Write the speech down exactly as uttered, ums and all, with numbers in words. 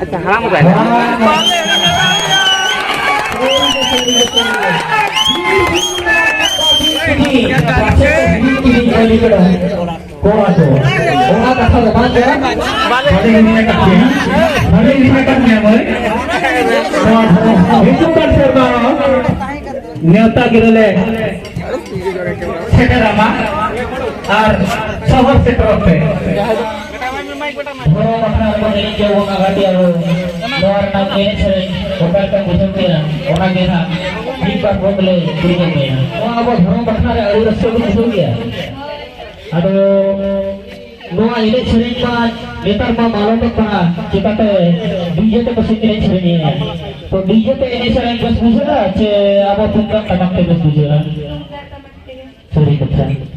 ᱟᱪᱪᱷᱟ, ᱦᱟᱲᱟᱢ ᱠᱟᱭ᱾ ᱠᱚᱲᱟ ᱠᱚ, ᱚᱱᱟ ᱠᱟᱛᱷᱟ ᱫᱚ ᱵᱟᱝ ᱠᱟᱱᱟ᱾ ᱵᱷᱟᱞᱮ ᱜᱮ ᱢᱮᱱᱟᱜ ᱠᱟᱜ ᱯᱮᱭᱟ, ᱵᱷᱟᱞᱮ ᱜᱮ ᱢᱮᱱᱟᱜ ᱠᱟᱜ ᱯᱮᱭᱟ ᱢᱟᱹᱭ᱾ ᱱᱚᱣᱟ ᱦᱤᱡᱩᱜ ᱠᱟᱱ ᱥᱮᱨᱢᱟ ᱱᱮᱣᱛᱟ ᱜᱤᱨᱟᱹ ᱞᱮ ᱥᱮᱴᱮᱨᱟᱢᱟ ᱟᱨ ᱥᱚᱦᱚᱨ ᱥᱮᱴᱮᱨᱚᱜ ᱯᱮ᱾ ᱫᱷᱚᱨᱚᱢ ᱟᱠᱷᱲᱟ ᱨᱮᱵᱚᱱ ᱮᱱᱮᱡ ᱡᱚᱝ ᱠᱟᱱᱟ, ᱜᱟᱛᱮ ᱟᱵᱚ ᱱᱚᱣᱟ ᱨᱮᱱᱟᱜ ᱮᱱᱮᱡ ᱥᱮᱨᱮᱧ ᱚᱠᱟ ᱞᱮᱠᱟ ᱵᱩᱡᱷᱟᱹᱣ ᱠᱮᱜᱼᱟ, ᱚᱱᱟ ᱜᱮ ᱦᱟᱸᱜ ᱢᱤᱫ ᱵᱟᱨ ᱵᱚᱱ ᱞᱟᱹᱭ ᱠᱩᱞᱤ ᱠᱮᱫ ᱢᱮᱭᱟ᱾ ᱱᱚᱣᱟ ᱟᱵᱚ ᱫᱷᱚᱨᱚᱢ ᱟᱠᱷᱲᱟ ᱨᱮ ᱟᱹᱰᱤ ᱨᱟᱹᱥᱠᱟᱹ ᱵᱚᱱ ᱵᱩᱡᱷᱟᱹᱣ ᱜᱮᱭᱟ᱾ ᱟᱫᱚ ᱱᱚᱣᱟ ᱮᱱᱮᱡ ᱥᱮᱨᱮᱧ ᱢᱟ ᱱᱮᱛᱟᱨ ᱢᱟ ᱢᱟᱞᱚᱴᱚᱜ ᱠᱟᱱᱟ, ᱪᱤᱠᱟᱹᱛᱮ ᱰᱤᱡᱮ ᱛᱮᱠᱚ ᱮᱱᱮᱡ ᱥᱮᱨᱮᱧᱮᱜᱼᱟ? ᱛᱚ ᱰᱤᱡᱮ ᱛᱮ ᱮᱱᱮᱡ ᱥᱮᱨᱮᱧ ᱵᱮᱥ ᱵᱩᱡᱷᱟᱹᱜᱼᱟ ᱪᱮ ᱟᱵᱚ ᱛᱩᱢᱫᱟᱜ ᱴᱟᱢᱟᱠ ᱛᱮ ᱵᱮᱥ ᱵᱩᱡᱷᱟᱹᱜᱼᱟ? ᱥᱟᱹᱨᱤ ᱠᱟᱛᱷᱟ᱾